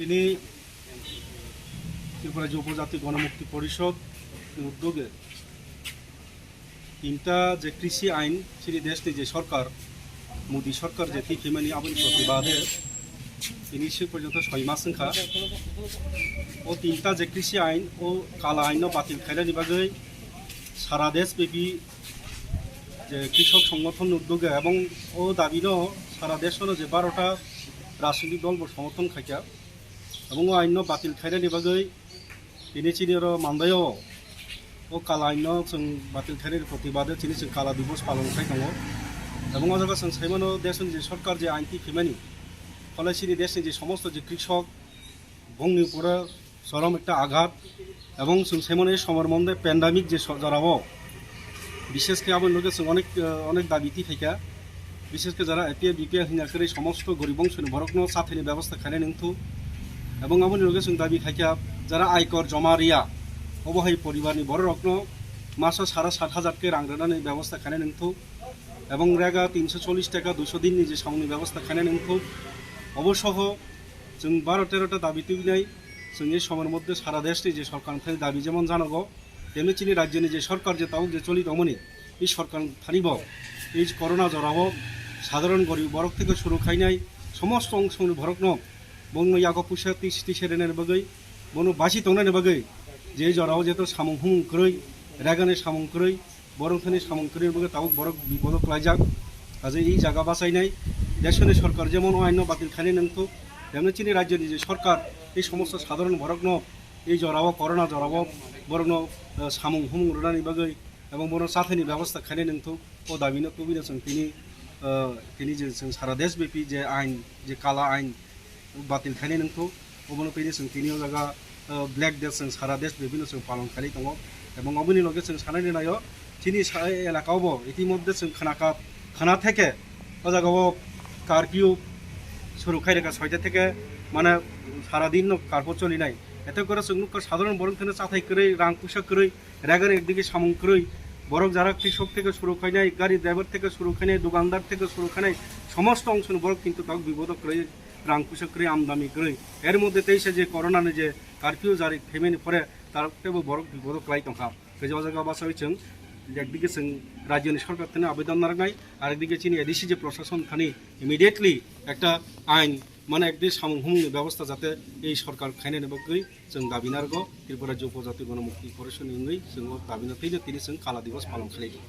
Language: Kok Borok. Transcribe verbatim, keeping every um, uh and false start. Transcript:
Tini Tripura Jubo Jati Gonomukti Porishod ni uddoge tinta je krishi ain chini deshni je sorkar, Modi sorkar je twi phaimani aboni protibade tini se porjonto soi mas wngkha. O tinta je krishi ain, o kala ain no batil khainani bagwi sara desh bepi je krishok songgothon ni uddoge ebong o dabi no sara desh no je barota rajnitik dol bo somorthon khaikha. Ebong o ain no batil khainani bagwi tini chini oro Mandai o, o kala ain no chwng batil khainani protibade tini chwng kala divos palon khai tongo. Ebong o jaga chwng saimano deshni je sorkar je ain twi phaimani, phole chini deshni je somosto je krishok bongni upore chorom ekta aghat. Ebong chwng saimano ei somor monde pandemic je so-, jorao, bishesh khe aboni loge chwng onek, eh, onek dabi twi phaikha. Bishesh khe jara A P L, B P L hinna kwrwi somosto gorib bongsoni borokno chathani bebosta khainani wngthok. Ebong aboni loge chwng dabi khaikha jara aikor joma riya, obo hai poribarni bororokno maso sara sat hajar khe rang rwnani bebosta khainani wngthok. Ebong rega tinso chollish taka duiso dinni je samungni bebosta khainani wngthok. Obo soho chwng baro tero ta dabi tubinai, chwng ei somor moddhe sara deshni je sorkarni thani dabi jemon janogo, temni chini rajyoni je sorkar je tabuk je choli tongmani, ei sorkar thani bo ei corona jorao sadharon gorib borok theke suru khainai somosto ongsoni borokno bongno yago puisa twi siti se rwnani bagwi, bono basi tongnani bagwi je jorao jeto samung humung kwrwi, regani samung kwrwi, borok thani samung kwrwi bagwi tabuk borok bipodo klaijak. Kaje ei jaga bachainai deshoni sorkar jemon o aino batil khainani wngthok, temni chini rajyoni je sorkar ei somosto sadharon borokno ei jorao, corona jorao borokno, eh, samung humung rwnani bagwi ebong bono chathani bebosta khainani wngthok, o dabino tubino chwng tini, eh, tini je chwng sara desh bepi je ain, je kala ain batil khainani wngthok, obono tini chwng tini o jaga, eh, black day chwng sara desh bebino chwng palon khainai tongo. Ebong oboni loge chwng sanani naio, chini sa-, elaka obo itimodde chwng khna ka, khna theke o jaga o curfew suru khai rwkha soita theke, mane sara din no curfew cholinai. Ete kore chwng nukha sadharon borok thani chathai kwrwi, rang puisa kwrwi, regani ekdigi samung kwrwi, borok jara kri-, sok theke suru khainai, gari driver theke suru khainai, dukandar theke suru khainai, somosto ongsoni borok kintu tabuk bipodo kwrwi, rang puisa kwrwi, amdani kwrwi. Er moddhe teisa je corona ni je curfew jari phaimani pore tar teibo borok bipodo kwlai tongkha. Kaisa o jaga basawi chwng ekdigi chwng rajyoni sorkar thani abedan narwknai, arekdigi chini A D C je prosason thani immediately ekta ain, mane ekdi samung humung ni bebosta jate ei sorkar khainani bagwi chwng dabi narwgo. Tripura Jubo Jati Gonomukti Porishoni wngwi chwng o dabi no twi tini chwng kala divos palon khlai di.